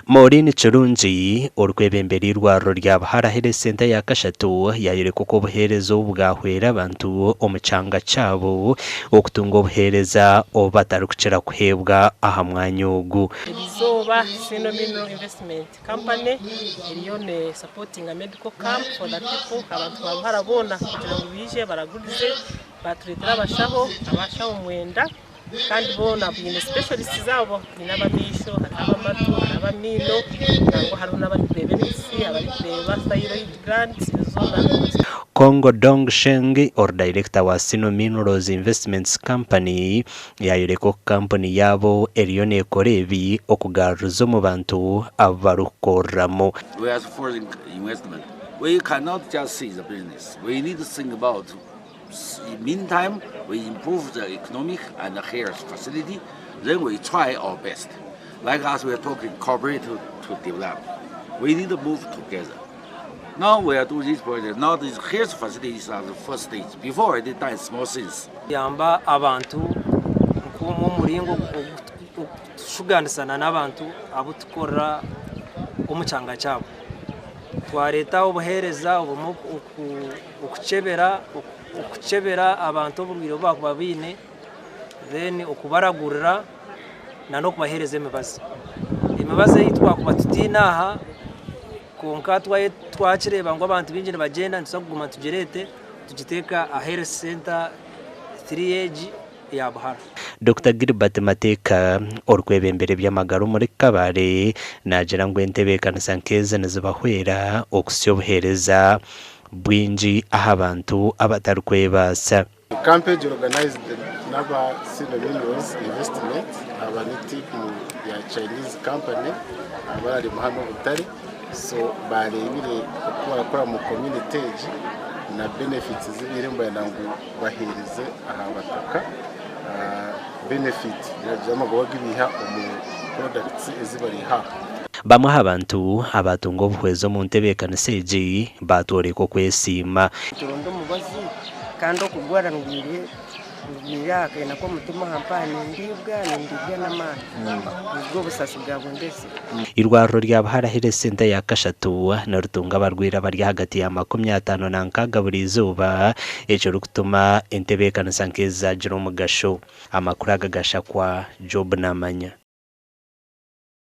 Maureen Kirungi, orikwebembera eirwariro rya Buhara Health Centre ya kashatu yayoreka oku obuheereza obu bwahwera abantu omu kyanga kyabo okutunga obuheereza obu batarikukira kuheebwa aha mwanya ogu. Erizooba Sino Mineral Investment Company eriyo ne supportinga medical camp for the people, abantu ba Buhara boona kugira ngu baije baragurize, batureetera abashaho, abashaho mwenda kandi boona baine specialists zaabo, haine ab'amaisho, hariho ab'amatu, hariho ab'amaino, nangwa hariho n'abarikureeba emitsi, abarikureeba thyroid gland, ezo zoona. Congo Dong Sheng, ori dayirekita wa Sino Minerals Investments Company yaayoreka oku kampuni yaabo eriyo neekora ebi okugaruriza omu bantu abu barikukoreramu. We as foreign investment, we cannot just see the business, we need to think about in meantime we improve the economic and health facility, then we try our best. Like us, we are talking cooperate to, to develop. We need to move together. Now we are doing this project. Now this health facilities are the first stage. Before it done small things. Yamba abantu nk'omu omuringo ogutushuganisana n'abantu abu tukorera omu kyanga kyabo. Twareeta obuheereza obumwe okukyebera okukyebera abantu oburwaire obu bakuba baine then okubaragurira n'okubaheereza emibazi. Emibazi ei twakuba tutaine aha kwonka twakireeba ngu abantu baingi nibagyenda nituza kuguma tugireete tugiteeke aha health center 3 egi eya Buhara. Dokita Gilbert Mateeka, orikwebembera eby'amagara omuri Kabale naagira ngu entebeekanisa nk'ezi nizibahwera okuhitsya obuheereza bwingi aha bantu abatarikwebaasa. Camp egi organized n'aba Sino Minerals Investment aba ni team ya Chinese company abararimu hanu obutare so barebire oku barakora mu community egi na benefits ezibaire nibenda ngu bahereze aha bataka benefit z'amagoba agu baiha omu products ezi bariiha aha. Bamwe aha bantu abaatunga obuhwezi omu ntebeekanisa egi baatworeka okwesiima. Nituronda omubazi kandi okugwara ndwire ndwire aha kaina k'omutima aha mpaha nindiibwa nindiibwa n'amaani nibwo obusasi bwabundetsire. Eirwariro rya Buhara Health Centre eya kashatu niritunga abarwaire abari ahagati ya 56 buri izooba ekirikutuma entebeekanisa nk'ezi zaagira omugasho. Amakuru aga gashakwa Job Namanya.